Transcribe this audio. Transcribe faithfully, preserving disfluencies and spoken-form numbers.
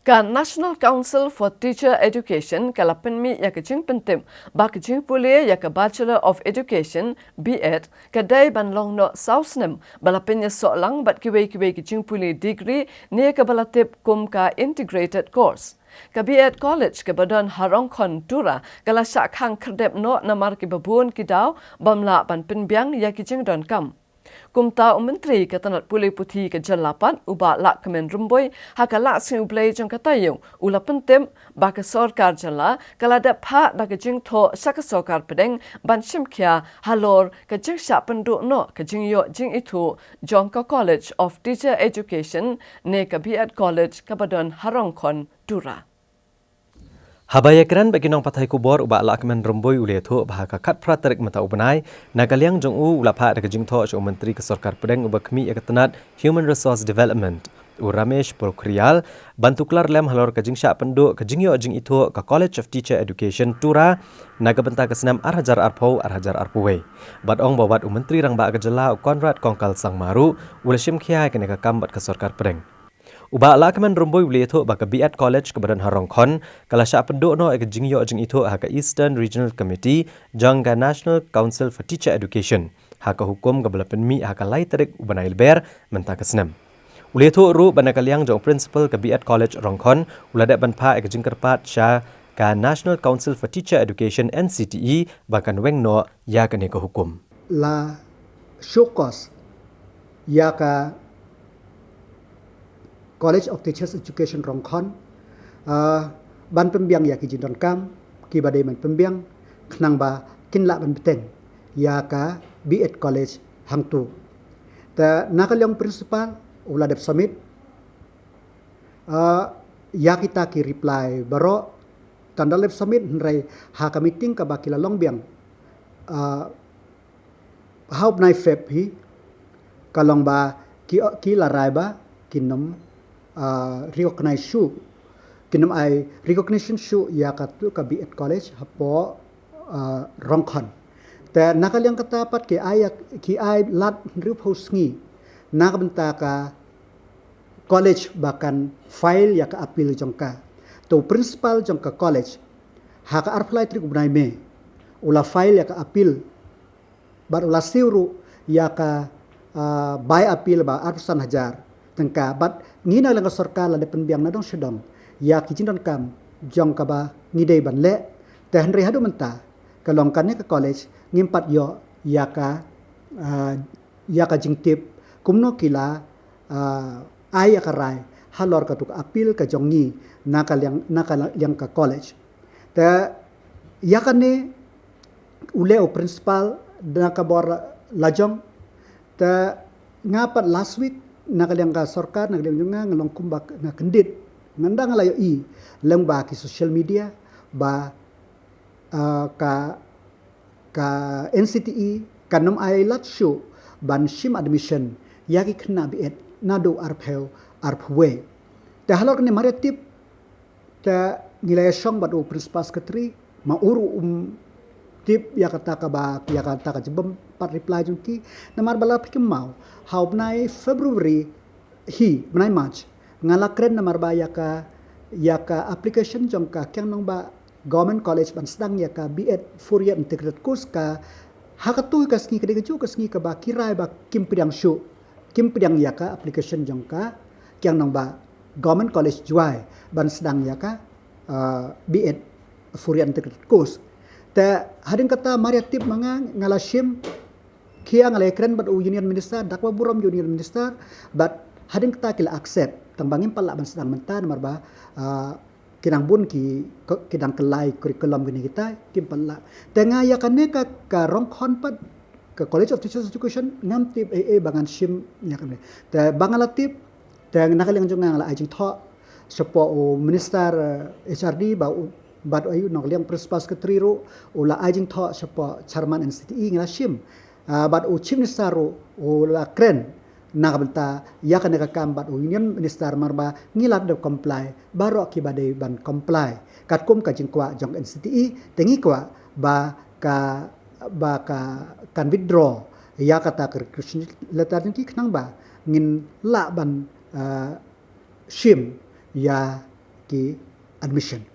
Ka National Council for Teacher Education ka la pynmih ïa ka jingpyntip ba ka jingpule ïa ka Bachelor of Education, B.Ed, ka dei ban long noh saw snem, ba la pynïasoh lang bad kiwei kiwei ki jingpule degree ne kaba la tip kum ka integrated course. Ka B.Ed College kaba don ha Rongkhon, Tura, ka la shah khang khyrdep noh namar kiba bun ki daw bym lah ban pynbiang ïa ki jingdonkam. Kumta u Myntri ka tnat pule puthi ka jylla pat, u Bah Lahkmen Rymbui, ha ka Lahsngi U Blei jong ka taïew, u la pyntip ba ka sorkar jylla ka la dep phah da ka jingthoh sha ka sorkar pdeng ban shim khia halor ka jingshah pynduh noh ka jingïoh jingithuh jong ka College of Teacher Education ne ka B.Ed College kaba don ha Rongkhon, Tura. Haba ïakren bad ki nongpathai khubor, u Bah Lahkmen Rymbui u la ïathuh ba ha ka khatphra tarik mynta u bnai, na ka liang jong u, u la phah da ka jingthoh sha u Myntri ka sorkar pdeng uba khmih ïa ka tnat Human Resource Development, u Ramesh Pokhriyal, ban tuklar lem halor ka jingshah pynduh ka jingïoh jingithuh ka College of Teacher Education, Tura, na ka bynta ka snem ar hajar arphew, ar hajar arphew wei. Bad ong ba wat u Myntri Rangbah ka jylla, u Conrad Kongkal Sangma ruh, u la shim khia ïa kane ka kam bad ka sorkar pdeng. U Bah Lahkmen Rymbui u la ïathuh ba ka B.Ed College kaba don ha Rongkhon ka la shah pynduh noh ïa ka jingïoh jingithuh ha ka Eastern Regional Committee jong ka National Council for Teacher Education, ha ka hukum kaba la pynmih ha ka lai tarik u bnai Lber mynta ka snem. U la ïathuh ruh ba na ka liang jong u Principal ka B.Ed College Rongkhon u la dep ban phah ïa ka jingkyrpad sha ka National Council for Teacher Education, N C T E, ba kan weng noh ïa kane ka hukum. La show cause ïa ka College of Teachers Education Rongkhon, ah, ban pynbiang ïa ki jingdonkam kiba dei ban pynbiang, khnang ba kin lah ban bteng ïa ka B.Ed College hangto. Te na ka liang principal u la dep submit, ah, ïa kita ki reply baroh, tang da la dep submit hynrei ha ka meeting kaba ki la long biang, ah, ha u bnai Feb hi, ka long ba ki, ki la rai ba kin ym, ah, recognize shuh, kin ym ai recognition shuh ïa katu ka B.Ed College hapoh, ah, Rongkhon. Te na ka liang kata pat ki ai, ki ai lad hynriewphew sngi na ka bynta ka college ba kan file ïa ka appeal jong ka. Te u principal jong ka college, ha ka arphew lai tarik u bnai May, u la file ïa ka appeal bad u la siew ruh ïa ka, ah, bai appeal ba arphew san hajar tyngka. Bad ngi na liang ka sorkar la dep pynbiang na dong sha dong ïa ki jingdonkam jong kaba ngi dei ban leh. Te hynrei haduh mynta ka long kane ka college ngim pat ïoh ïa ka, ah, ïa ka jingtip kumno ki la, ah, ai ïa ka rai halor katu ka appeal ka jong ngi na ka liang, na ka liang ka college. Te ïa kane u leh u principal na ka bor lajong. Te nga pat last week na ka liang ka sorkar, na ka liang jong nga, nga long kumba nga kyndit, nga dang la ïohi lyngba ki social media ba, ah, ka, ka N C T E kan ym ai lad shuh ban shim admission ïa ki khynnah B.Ed naduh arphew, arphew wei. Te halor kane mar ïa tip, te ngi la ïa shong bad u principal secretary, ma u ruh um tip ïa kata kaba, ïa kata ka jingbym pat reply jong ki, namar ba la phi kynmaw ha u bnai February hi, bnai March, nga la kren namar ba ïa ka, ïa ka application jong ka Kiang Nangbah Government College ban sdang ïa ka B.Ed four year integrated course ka, ha katu ka sngi ka dei kajuh ka sngi kaba ki rai ba kim pdiang shuh, kim pdiang ïa ka application jong ka Kiang Nangbah Government College Jowai ban sdang ïa ka, ah, B.Ed four year integrated course. Te hadien kata mar ïa tip ma nga, nga la shim khia, nga la ïa kren bad u Union Minister, da kaba burom u Union Minister, bad hadien kata ki la accept, tang ba ngim pat lah ban sdang mynta namar ba, ah, ki dang bun ki, ki dang kylla ïa ki curriculum kine kita, kim pat lah. Te nga ïa kane ka, ka Rongkhon pat, ka College of Teachers Education, ngam tip ei ei ba ngan shim ïa kane. Te ba nga la tip, te na ka liang jong nga nga la ai jingthoh shapoh u Minister, eh, H R D, ba u, bad u, na ka liang Principal Secretary ruh u la ai jingthoh shapoh Chairman N C T E, nga la shim. Ah, bad u Chief Minister ruh u la kren na ka bynta ïa kane ka kam bad u Union Minister namar ba ngi la dep comply baroh kiba dei ban comply katkum ka jingkwah jong N C T E. Te ngi kwah ba ka, ba ka kan withdraw ïa kata ka resignation letter jong ki khnang ba ngin lah ban, ah, shim ïa ki admission.